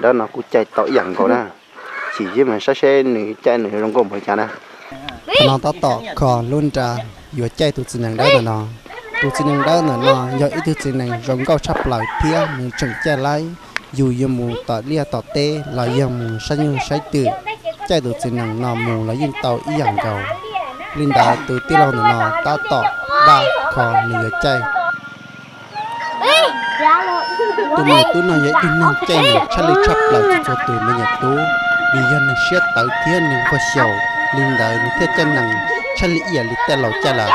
Tab no kuj caij tau ib yam nkaus na. Chim siab mus saib seb nws caij nws zoo nkauj npaum li cas na. Thaum no tab tom kho lub nra yuav caij tus txiv nees dawb ntawm no. Tus txiv nees dawb ntawm no yog ib tug txiv nees zoo nkauj tshaj plaws thiab nws tseem caij laib. Yus yuav mus tom liaj tom teb los yog mus saib nyuj saib twm, caij tus txiv nees no mus los yeej tau ib yam nkaus. Li ntawd tus tij laug ntawm no tab tom npaj kho nws yuav caij. Tus me nyuam tub no yog ib tug neeg caij nees tshaj lij tshaj plaws txhua txhua tus me nyuam tub, vim yog nws siab tawv thiab nws nquag xyaum, li ntawd nws thiaj caij nees tshaj lij ib yam li tej laus caij lawm.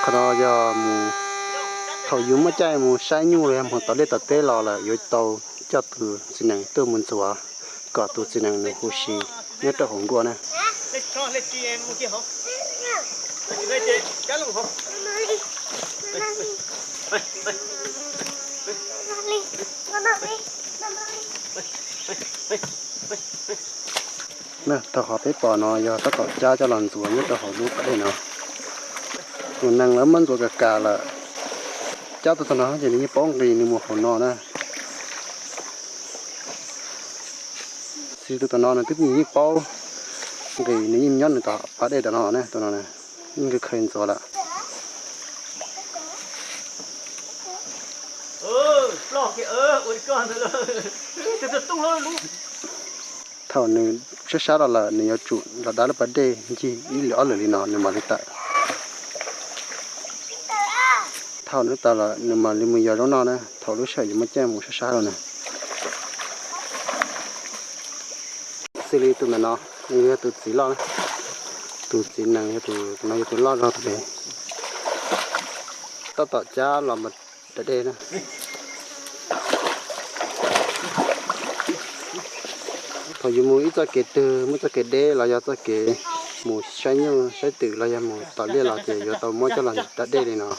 Qhov no yog mus, thaum yus muaj caij mus saib nyuj los yog mus tom liaj tom teb los lawm yuav tau coj tus txiv nees tuaj mus ntxuav kom tus txiv nees nws huv si nyob rau hauv nkuaj na. Thaum qhov peb pom no yog tab tom cab coj los ntxuav nyob rau hauv lub pas dej no. Tus nees lawv muab ntxuav kas kas lawm, cab tau txog no ces nws yeej paub nqis nws mus hauv no na. Tus tom no nws twb yeej paub nqis, nws yeej nyob nws tom pas dej tom no ne, tus no yeej khaws ntxuav lawm. Thaum nws sab sab los lawm nws yuav tsum los dav lub pas dej ncig ib lwm ob lwm li no nws mam li tawm. Thaum nws tawm lawm nws mam li mus yos zaub noj na, thaum lub sij hawm yuav muaj caij mus sab sab lawm na. Xws li tus ntawm no, nws yog tus txiv loj, tus txiv nees, tus no yog tus loj zog tus pem. Tab tom cab los mus ram dej na. Thaum yus mus ib txoj kev twg, muaj txoj kev deb los yog txoj kev mus saib nyuj saib twm los yog mus tom liaj los ces yuav tau muab coj los ram dej li no.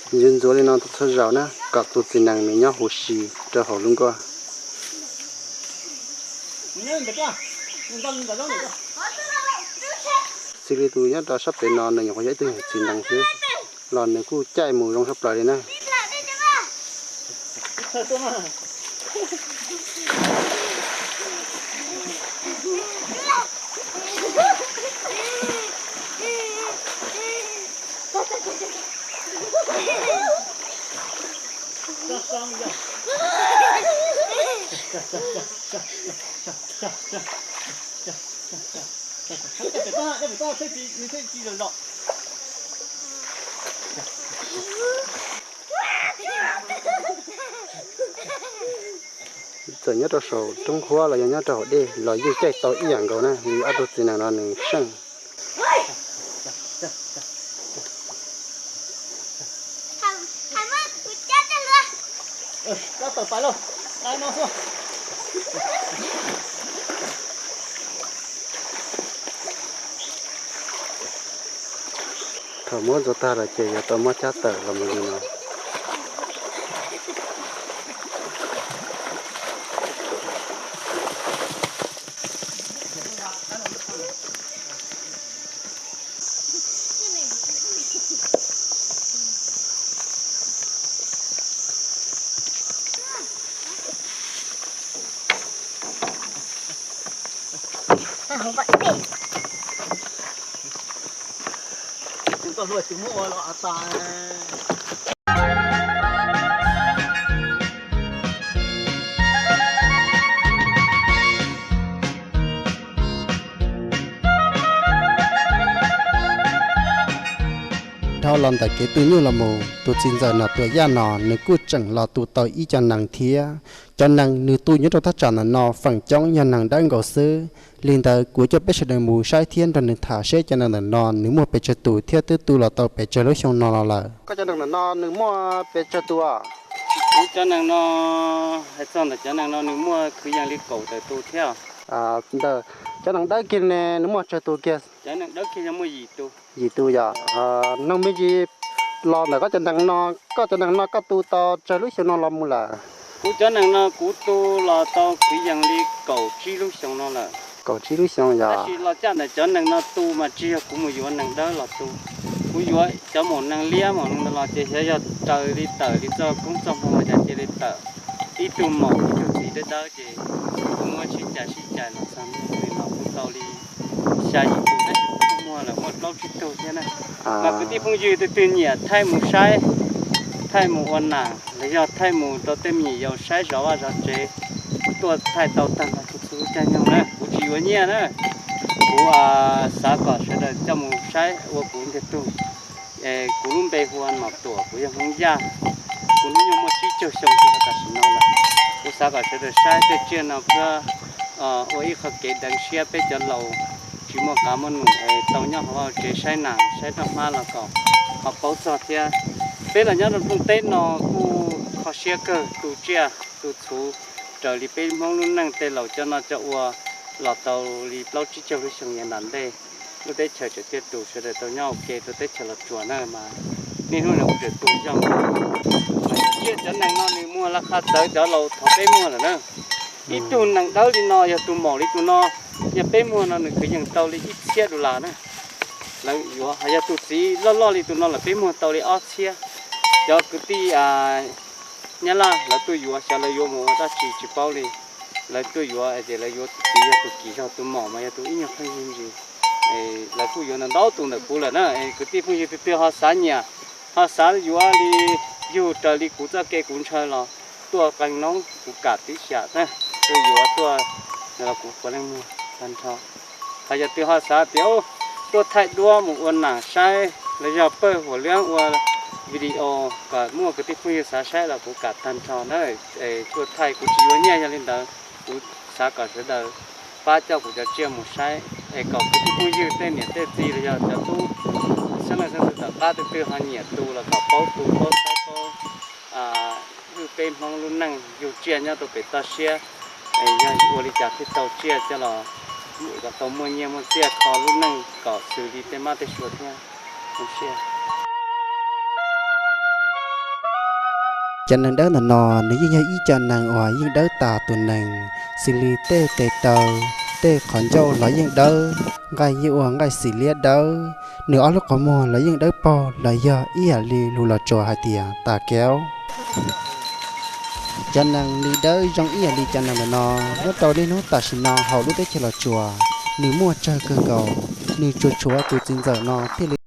Ntxuav ntxuav li no txhua zaus na kom tus txiv nees nws nyob huv si rau hauv lub nkuaj. Xws li tus nyob rau sab pem no nws nyuam qhuav yog ib tug txiv nees xwb, los nws kuj caij mus zoo tshaj plaws li na. Txawm nyob rau saum roob huab los yog nyob rau hauv dej los yeej caij tau ib yam nkaus na, vim ob tug txiv nees no nws seej. Thaum muab ntxuav tag lawm ces yuav tau muab cab tawm los mus li no. Dhau los ntawm kev tu nyuj los mus, tus txiv ntxawm Nom Tuam Yaj no nws kuj tseem los tu tau ib co nees thiab. Cov nees nws tu nyob rau thaj tsam ntawm no feem coob yog nees dawb nkaus xwb. Li ntawd kuv coj peb sawv daws mus saib thiab nrog nws tham seb cov nees ntawm no nws muaj pes tsawg tus thiab twb tu los tau pes tsawg lub xyoo no los lawm. Koj cov nees ntawm no nws muaj pes tsawg tus? Kuv cov nees no, hais txog ntawm cov nees no nws muaj kwv yees li kaum tawm tus thiab. Ntawm cov nees dawb kiag ne nws muaj tsawg tus kiag? Cov nees dawb kiag yog muaj yim tus. Yim tus yom. Nug me ntsis los ntawm koj cov nees no, koj cov nees no koj tu tau tsawg lub xyoo no los mus lawm? Kuv cov nees no kuv tu los tau kwv yees li kaum tsib lub xyoo no lawm. Kaum tsib lub xyoo yom. Tab sis los caj ntawm cov nees no tu mas tsis yog kuv mus yuav nees dawb los tu. Kuv yuav cov maum nees liab maum nees ntawd los ces xyov yog raws li tawm li txoj koob txoj hmoo cas cia li tawm ib tug maum ib tug txiv dawb dawb ces kuv muab sib cais sib cais los txog nim no kuj tau li xya yim tus tab sis kuj muag lawm muaj plaub tsib tug thiab na. Mas kwv tij phooj ywg twg twg nyiam thaij mus saib, thaij mus ua nas los yog thaij mus rau tej me nyuam yaus saib zov vaj zov tsev, tuaj thaij tau tag nrho txhua txhua lub caij nyoog na, kuv tsis yuav nyiaj na. Kuv xav kom sawv daws coj mus saib ua kuv ntiag tug. Kuv lub npe hu ua Nom Tuam, kuv yog Hmoob Yaj. Kuv hnub nyoog muaj tsib caug xyoo rau tam sim no lawm. Kuv xav kom sawv daws saib tej tsiaj no puab ua ib qho kev deev siab peb cov laus tsis muaj qav muaj num es tau nyob hauv vaj tsev saib nas saib noj hmab los kom ho paub txog thiab. Peb los nyob rau nroog teb no kuj kho siab kawg tu tsiaj tu txhuv raws li peb Hmoob lub neej tej laus coj noj coj ua los tau li plaub tsib caug lub xyoo yav nram ntej. Lub teb chaws tseem tiaj tus sawv daws tau nyob ua ke rau teb chaws Los Tsuas na mas niaj hnub no kuj tseem tu zoo. Mas cov tsiaj cov neeg no nws muag laj qha txawv cov laus thov peb muag lawm na. Ib tug nees dawb li no yog tus maum li tus no, yog peb muag no nws kwv yees tau li ib txhiab dollar na. Lawv yuav, yog tus txiv loj loj li tus no lawm peb muag tau li ob txhiab. Cov kwv tij Nyab Laj lawv tuaj yuav, xyov lawv yuav mus ua dab tsi tsis paub li. Lawv tuaj yuav ces lawv yuav tus txiv yog tus kim zog, tus maum mas yog tus ib nyuag pheej yig ntsis. Lawv kuj yuav ntau ntau tus ntawm kuv lawm na. Kwv tij phooj ywg twg twg ho xav nyiam, ho xav yuav li yug raws li kuv txoj kev kuv ntshaw los tuaj qee noob kuv kam tib xyam na. Tuaj yuav tuaj los kuv puav leej muag tag nrho. Ho yog twg ho xav tias tuaj thaij duab mus ua nam saib los yog pawg huam liab ua video kom muaj kwv tij phooj ywg xav saib los kuv kam tag nrho na. Tuaj thaij kuv tsis yuav nyiaj yog li ntawd, kuv xav kom sawv daws pab coj kuv cov tsiaj mus saib es kom kwv tij phooj ywg tej niam tej txiv los yog cov tub xeeb leej xeeb ntxwv tom qab twg twg ho nyiam tu los kom paub tu paub saib paub lub peb Hmoob lub neej yug tsiaj nyob rau pem toj siab es yog ua li cas thiaj tau tsiaj coj los kom tau muaj nyiaj muaj txiaj kho lub neej kom xws li tej mab tej sua thiab. Cov nees dawb ntawm no nws yeej yog ib co nees uas yeej dawb tas tus nees, xws li tej tes taw, tej qhov ncauj los yeej dawb, nqaij yeej ua nqaij xim liab dawb, nws ob lub qhov muag los yeej dawb paug los yog ib yam li lus Los Tsuas hais tias tas kev. Cov nees nws dawb zoo ib yam li cov nees ntawm no, nyob rau niaj hnub tam sim no hauv lub teb chaws Los Tsuas nws muaj tsawg kawg nkaus, nws tsuas tshuav tus txiv ntxawm no thiaj li